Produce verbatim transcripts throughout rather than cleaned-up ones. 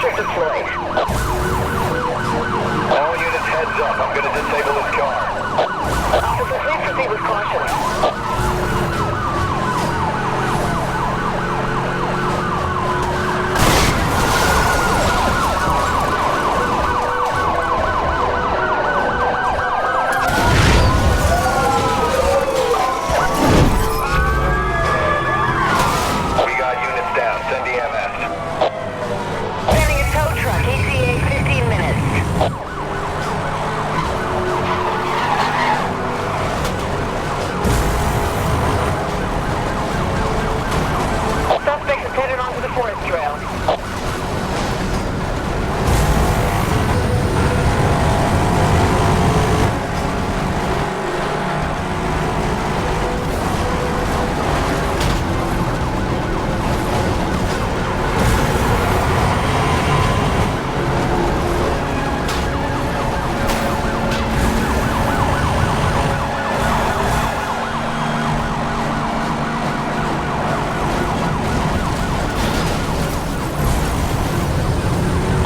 Deployed. All units, heads up. I'm gonna disable this car. Officer, please proceed with caution. We got units down. Send E M S. Sending a tow truck, E T A, fifteen minutes. Suspect is headed onto the forest trail.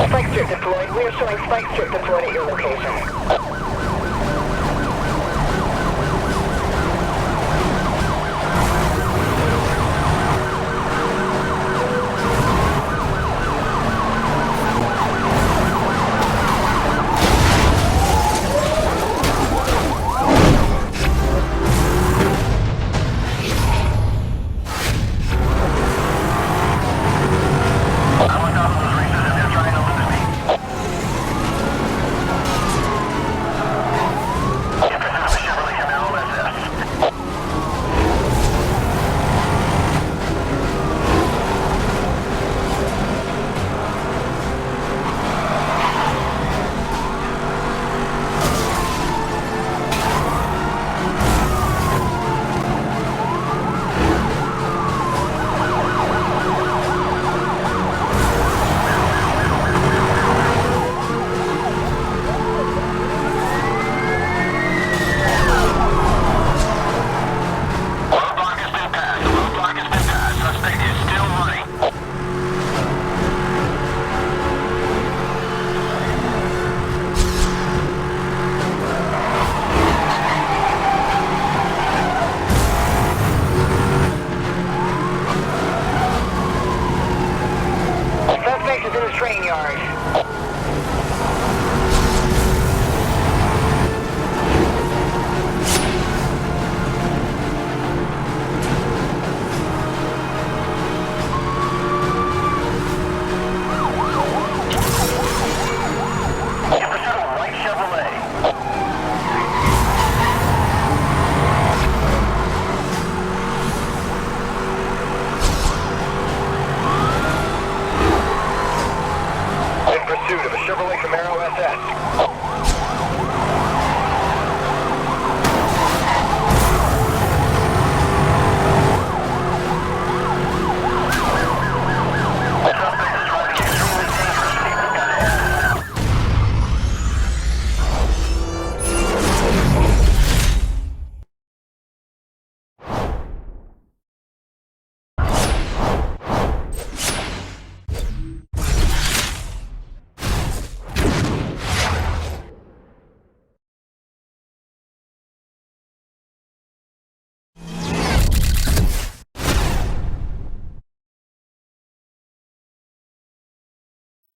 Spike strip deployed. We are showing spike strip deployed at your location. Roadblock has been passed. Roadblock has been passed. Suspect is still running. Suspect is in the train yard. In pursuit of a Chevrolet Camaro S S.